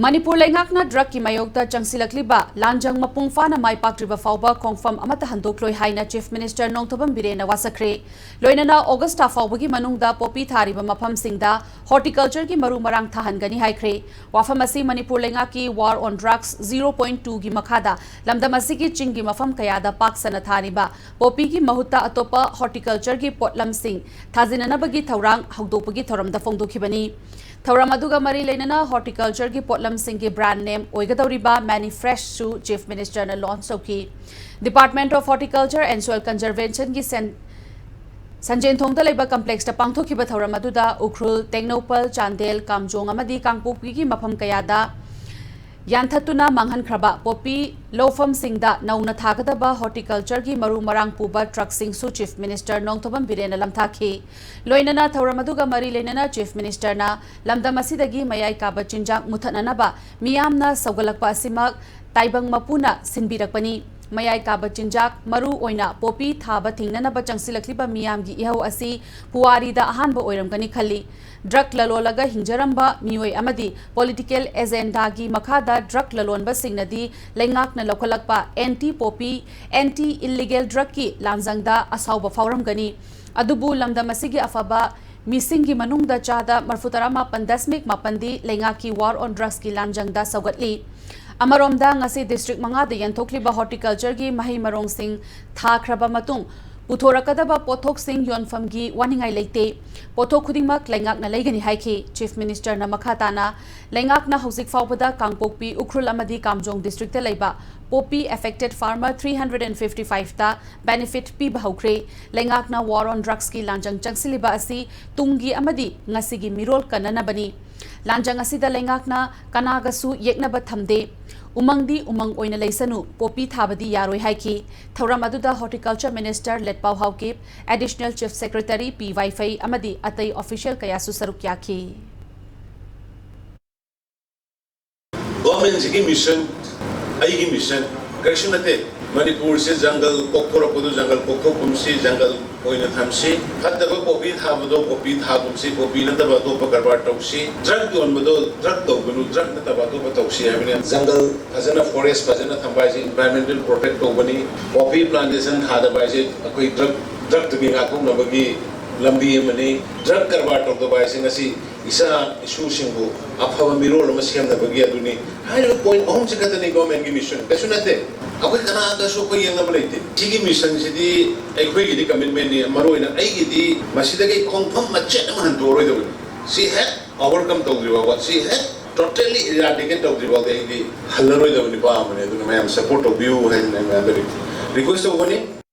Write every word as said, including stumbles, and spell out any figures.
ꯃꯅꯤꯄꯨꯔ ꯂꯩꯉꯥꯛꯅ ꯗ꯭ꯔꯒꯀꯤ ꯃꯥꯌꯣꯛꯇ ꯆꯪꯁꯤꯜꯂꯛꯂꯤꯕ ꯂꯥꯟꯖꯪ ꯃꯄꯨꯡ ꯐꯥꯅ ꯃꯥꯏ ꯄꯥꯛꯇ꯭ꯔꯤꯕ ꯐꯥꯎꯕ ꯈꯣꯡꯐꯝ ꯑꯃꯠꯇ ꯍꯟꯗꯣꯛꯂꯣꯏ ꯍꯥꯏꯅ ꯆꯤꯐ ꯃꯤꯅꯤꯁꯇꯔ ꯅꯣꯡꯊꯣꯝꯕꯝ ꯕꯤꯔꯦꯟꯅ ꯋꯥꯁꯛꯈ꯭ꯔꯦ꯫ ꯂꯣꯏꯅꯅ ꯑꯣꯒꯁ ꯊꯥ ꯐꯥꯎꯕꯒꯤ ꯃꯅꯨꯡꯗ ꯄꯣꯄꯤ ꯊꯥꯔꯤꯕ ꯃꯐꯝꯁꯤꯡꯗ ꯍꯣꯔꯇꯤꯀꯜꯆꯔꯒꯤ ꯃꯔꯨ ꯃꯔꯥꯡ ꯊꯥꯍꯟꯒꯅꯤ ꯍꯥꯏꯈ꯭ꯔꯦ꯫ ꯋꯥꯐꯝ ꯑꯁꯤ ꯃꯅꯤꯄꯨꯔ ꯂꯩꯉꯥꯛꯀꯤ War on Drugs zero point two ꯒꯤ ꯃꯈꯥꯗ ꯂꯝꯗꯝ ꯑꯁꯤꯒꯤ ꯆꯤꯡꯒꯤ ꯃꯐꯝ ꯀꯌꯥꯗ ꯄꯥꯛ ꯁꯟꯅ ꯊꯥꯔꯤꯕ ꯄꯣꯄꯤꯒꯤ ꯃꯍꯨꯠꯇ ꯑꯇꯣꯞꯄ ꯍꯣꯔꯇꯤꯀꯜꯆꯔꯒꯤ ꯄꯣꯠꯂꯝꯁꯤꯡ ꯊꯥꯖꯤꯟꯅꯅꯕꯒꯤ ꯊꯧꯔꯥꯡ ꯍꯧꯗꯣꯛꯄꯒꯤ ꯊꯧꯔꯝꯗ ꯐꯣꯡꯗꯣꯛꯈꯤꯕꯅꯤ꯫ ꯊꯧꯔꯝ ꯑꯗꯨꯒ ꯃꯔꯤ ꯂꯩꯅꯅ ꯍꯣꯔꯇꯤꯀꯜꯆꯔꯒꯤ ꯄꯣꯠꯂꯝꯁꯤꯡꯒꯤ ꯕ꯭ꯔꯥꯟ ꯅꯦꯝ ꯑꯣꯏꯒꯗꯧꯔꯤꯕ ꯃꯦꯅꯤꯐ꯭ꯔꯦꯁꯁꯨ ꯆꯤꯐ ꯃꯤꯅꯤꯁꯇꯔꯅ ꯂꯣꯟꯆ ꯇꯧꯈꯤ꯫ Department of Horticulture and Soil Conservationꯒꯤ ꯁꯦꯟ-, ꯁꯟꯖꯦꯟꯊꯣꯡꯗ ꯂꯩꯕ ꯀꯝꯄ꯭ꯂꯦꯛꯁꯇ ꯄꯥꯡꯊꯣꯛꯈꯤꯕ ꯊꯧꯔꯝ ꯑꯗꯨꯗ ꯎꯈ꯭ꯔꯨꯜ, ꯇꯦꯡꯅꯧꯄꯜ, ꯆꯥꯟꯗꯦꯜ, ꯀꯥꯝꯖꯣꯡ ꯑꯃꯗꯤ ꯀꯥꯡꯄꯣꯛꯄꯤꯒꯤ ꯃꯐꯝ ꯀꯌꯥꯗ ꯌꯥꯟꯊꯠꯇꯨꯅ ꯃꯥꯡꯍꯟꯈ꯭ꯔꯕ ꯄꯣꯄꯤ ꯂꯧꯐꯝꯁꯤꯡꯗ ꯅꯧꯅ ꯊꯥꯒꯗꯕ ꯍꯣꯔꯇꯤꯀꯜꯆꯔꯒꯤ ꯃꯔꯨ ꯃꯔꯥꯡ ꯄꯨꯕ ꯇ꯭ꯔꯛꯁꯤꯡꯁꯨ ꯆꯤꯐ ꯃꯤꯅꯤꯁꯇꯔ ꯅꯣꯡꯊꯣꯝꯕꯝ ꯕꯤꯔꯦꯟꯅ ꯂꯝꯊꯥꯈꯤ꯫ ꯂꯣꯏꯅꯅ ꯊꯧꯔꯝ ꯑꯗꯨꯒ ꯃꯔꯤ ꯂꯩꯅꯅ ꯆꯤꯐ ꯃꯤꯅꯤꯁꯇꯔꯅ ꯂꯝꯗꯝ ꯑꯁꯤꯗꯒꯤ ꯃꯌꯥꯏ ꯀꯥꯕ ꯆꯤꯟꯖꯥꯛ ꯃꯨꯊꯠꯅꯅꯕ ꯃꯤꯌꯥꯝꯅ ꯁꯧꯒꯠꯂꯛꯄ ꯑꯁꯤꯃꯛ ꯇꯥꯏꯕꯪ ꯃꯄꯨꯅ ꯁꯤꯟꯕꯤꯔꯛꯄꯅꯤ꯫ ꯃꯌꯥꯏ ꯀꯥꯕ ꯆꯤꯟꯖꯥꯛ, ꯃꯔꯨ ꯑꯣꯏꯅ ꯄꯣꯄꯤ ꯊꯥꯕ ꯊꯤꯡꯅꯅꯕ ꯆꯪꯁꯤꯜꯂꯛꯂꯤꯕ ꯃꯤꯌꯥꯝꯒꯤ ꯏꯍꯧ ꯑꯁꯤ ꯄꯨꯋꯥꯔꯤꯗ ꯑꯍꯥꯟꯕ ꯑꯣꯏꯔꯝꯒꯅꯤ ꯈꯜꯂꯤ꯫ ꯗ꯭ꯔꯒ ꯂꯂꯣꯜꯂꯒ ꯍꯤꯡꯖꯔꯝꯕ ꯃꯤꯑꯣꯏ ꯑꯃꯗꯤ ꯄꯣꯂꯤꯇꯤꯀꯦꯜ ꯑꯦꯖꯦꯟꯗꯥꯒꯤ ꯃꯈꯥꯗ ꯗ꯭ꯔꯒ ꯂꯂꯣꯟꯕꯁꯤꯡꯅꯗꯤ ꯂꯩꯉꯥꯛꯅ ꯂꯧꯈꯠꯂꯛꯄ ꯑꯦꯟꯇꯤ ꯄꯣꯄꯤ, ꯑꯦꯟꯇꯤ ꯏꯜꯂꯤꯒꯦꯜ ꯗ꯭ꯔꯒꯀꯤ ꯂꯥꯟꯖꯪꯗ ꯑꯁꯥꯎꯕ ꯐꯥꯎꯔꯝꯒꯅꯤ꯫ ꯑꯗꯨꯕꯨ ꯂꯝꯗꯝ ꯑꯁꯤꯒꯤ ꯑꯐꯕ ꯃꯤꯁꯤꯡꯒꯤ ꯃꯅꯨꯡꯗ ꯆꯥꯗ ꯃꯔꯐꯨ ꯇꯔꯥ ꯃꯥꯄꯟ ꯗꯁꯃꯤꯛ ꯃꯥꯄꯟꯗꯤ ꯂꯩꯉꯥꯛꯀꯤ War on Drugsꯀꯤ ꯂꯥꯟꯖꯪꯗ ꯁꯧꯒꯠꯂꯤ꯫ ꯑꯃꯔꯣꯝꯗ, ꯉꯁꯤ ꯗꯤꯁꯇ꯭ꯔꯤꯛ ꯃꯉꯥꯗ ꯌꯦꯟꯊꯣꯛꯂꯤꯕ ꯍꯣꯔꯇꯤꯀꯜꯆꯔꯒꯤ ꯃꯍꯩ ꯃꯔꯣꯡꯁꯤꯡ ꯊꯥꯈ꯭ꯔꯕ ꯃꯇꯨꯡ ꯄꯨꯊꯣꯔꯛꯀꯗꯕ ꯄꯣꯠꯊꯣꯛꯁꯤꯡ ꯌꯣꯟꯐꯝꯒꯤ ꯋꯥꯅꯤꯡꯉꯥꯏ ꯂꯩꯇꯦ꯫ ꯄꯣꯠꯊꯣꯛ ꯈꯨꯗꯤꯡꯃꯛ ꯂꯩꯉꯥꯛꯅ ꯂꯩꯒꯅꯤ ꯍꯥꯏꯈꯤ꯫ ꯆꯤꯐ ꯃꯤꯅꯤꯁꯇꯔꯅ ꯃꯈꯥ ꯇꯥꯅ, ꯂꯩꯉꯥꯛꯅ ꯍꯧꯖꯤꯛ ꯐꯥꯎꯕꯗ ꯀꯥꯡꯄꯣꯛꯄꯤ, ꯎꯈ꯭ꯔꯨꯜ ꯑꯃꯗꯤ ꯀꯥꯝꯖꯣꯡ ꯗꯤꯁꯇ꯭ꯔꯤꯛꯇ ꯂꯩꯕ poppy affected farmer three hundred and fifty five ꯇ benefit ꯄꯤꯕ ꯍꯧꯈ꯭ꯔꯦ꯫ ꯂꯩꯉꯥꯛꯅ War on Drugsꯀꯤ ꯂꯥꯟꯖꯪ ꯆꯪꯁꯤꯜꯂꯤꯕ ꯑꯁꯤ ꯇꯨꯡꯒꯤ ꯑꯃꯗꯤ ꯉꯁꯤꯒꯤ ꯃꯤꯔꯣꯜ ꯀꯟꯅꯅꯕꯅꯤ꯫ ꯂꯥꯟꯖꯪ ꯑꯁꯤꯗ ꯂꯩꯉꯥꯛꯅ ꯀꯅꯥꯒꯁꯨ ꯌꯦꯛꯅꯕ ꯊꯝꯗꯦ꯫ ꯎꯃꯪꯗꯤ ꯎꯃꯪ ꯑꯣꯏꯅ ꯂꯩꯁꯅꯨ, ꯄꯣꯄꯤ ꯊꯥꯕꯗꯤ ꯌꯥꯔꯣꯏ ꯍꯥꯏꯈꯤ꯫ ꯊꯧꯔꯝ ꯑꯗꯨꯗ horticulture minister Letpao Haokip, additional chief secretary P Vaiphei ꯑꯃꯗꯤ ꯑꯇꯩ ꯑꯣꯐꯤꯁꯤꯌꯦꯜ ꯀꯌꯥꯁꯨ ꯁꯔꯨꯛ ꯌꯥꯈꯤ꯫ ꯒꯣꯔꯃꯦꯟꯁꯤꯒꯤ ꯃꯤꯁꯟ, ꯑꯩꯒꯤ ꯃꯤꯁꯟ ꯀꯔꯤꯁꯨ ꯅꯠꯇꯦ꯫ ꯃꯅꯤꯄꯨꯔꯁꯦ ꯖꯪꯒꯜ ꯀꯣꯛꯊꯣꯔꯛꯄꯗꯨ ꯖꯪꯒꯜ ꯀꯣꯛꯊꯣꯛꯐꯝꯁꯤ ꯖꯪꯒꯜ ꯑꯣꯏꯅ ꯊꯝꯁꯤ꯫ ꯐꯠꯇꯕ ꯄꯣꯄꯤ ꯊꯥꯕꯗꯣ ꯄꯣꯄꯤ ꯊꯥꯒꯨꯝꯁꯤ, ꯄꯣꯄꯤ ꯅꯠꯇꯕ ꯑꯇꯣꯞꯄ ꯀꯔꯕꯥꯔ ꯇꯧꯁꯤ꯫ ꯗ꯭ꯔꯒ ꯌꯣꯟꯕꯗꯣ ꯗ꯭ꯔꯒ ꯇꯧꯒꯅꯨ, ꯗ꯭ꯔꯒ ꯅꯠꯇꯕ ꯑꯇꯣꯞꯄ ꯇꯧꯁꯤ ꯍꯥꯏꯕꯅꯤ꯫ ꯖꯪꯒꯜ ꯐꯖꯅ, ꯐꯣꯔꯦꯁ ꯐꯖꯅ ꯊꯝꯕ ꯍꯥꯏꯁꯦ ꯏꯟꯚꯥꯏꯔꯣꯟꯃꯦꯟꯇꯦꯜ ꯄ꯭ꯔꯣꯇꯦꯛ ꯇꯧꯕꯅꯤ꯫ ꯄꯣꯄꯤ ꯄ꯭ꯂꯥꯟꯇꯦꯁꯟ ꯊꯥꯗꯕ ꯍꯥꯏꯁꯦ ꯑꯩꯈꯣꯏ ꯗ꯭ꯔꯒ, ꯗ꯭ꯔꯒꯇꯒꯤ ꯉꯥꯛꯊꯣꯛꯅꯕꯒꯤ ꯂꯝꯕꯤ ꯑꯃꯅꯤ꯫ ꯗ꯭ꯔꯒ ꯀꯔꯕꯥꯔ ꯇꯧꯗꯕ ꯍꯥꯏꯁꯦ ꯉꯁꯤ ꯏꯆꯥ ꯏꯁꯨꯁꯤꯡꯕꯨ ꯑꯐꯕ ꯃꯤꯔꯣꯜ ꯑꯃ ꯁꯦꯝꯅꯕꯒꯤ ꯑꯗꯨꯅꯤ꯫ ꯍꯥꯏꯔꯤꯕ ꯄꯣꯏꯟ ꯑꯍꯨꯝꯁꯤ ꯈꯛꯇꯅꯤ ꯒꯣꯔꯃꯦꯟꯒꯤ ꯃꯤꯁꯟ, ꯀꯩꯁꯨ ꯅꯠꯇꯦ꯫ ꯑꯩꯈꯣꯏ ꯀꯅꯥꯗꯁꯨ ꯑꯩꯈꯣꯏ ꯌꯦꯡꯅꯕ ꯂꯩꯇꯦ꯫ ꯁꯤꯒꯤ ꯃꯤꯁꯟꯁꯤꯗꯤ ꯑꯩꯈꯣꯏꯒꯤꯗꯤ ꯀꯃꯤꯠꯃꯦꯟꯅꯤ, ꯃꯔꯨ ꯑꯣꯏꯅ ꯑꯩꯒꯤꯗꯤ ꯃꯁꯤꯗꯒꯤ ꯈꯣꯡꯐꯝ ꯃꯆꯦꯠ ꯑꯃ ꯍꯟꯗꯣꯛꯑꯔꯣꯏꯗꯕꯅꯤ꯫ ꯁꯤ ꯍꯦꯛ ꯑꯣꯚꯔꯀꯝ ꯇꯧꯗ꯭ꯔꯤ ꯐꯥꯎꯕ, ꯁꯤ ꯍꯦꯛ ꯇꯣꯇꯦꯂꯤ ꯏꯔꯥꯗꯤꯀꯦꯠ ꯇꯧꯗ꯭ꯔꯤ ꯐꯥꯎꯗꯤ ꯑꯩꯗꯤ ꯍꯜꯂꯔꯣꯏꯗꯕ ꯅꯨꯄꯥ ꯑꯃꯅꯤ꯫ ꯑꯗꯨꯅ ꯃꯌꯥꯝ ꯁꯄꯣꯔꯠ ꯇꯧꯕꯤꯌꯨ ꯍꯥꯏꯗꯅ ꯑꯩ ꯃꯌꯥꯝꯗ ꯔꯤꯀ꯭ꯋꯦꯁ ꯇꯧꯕꯅꯤ꯫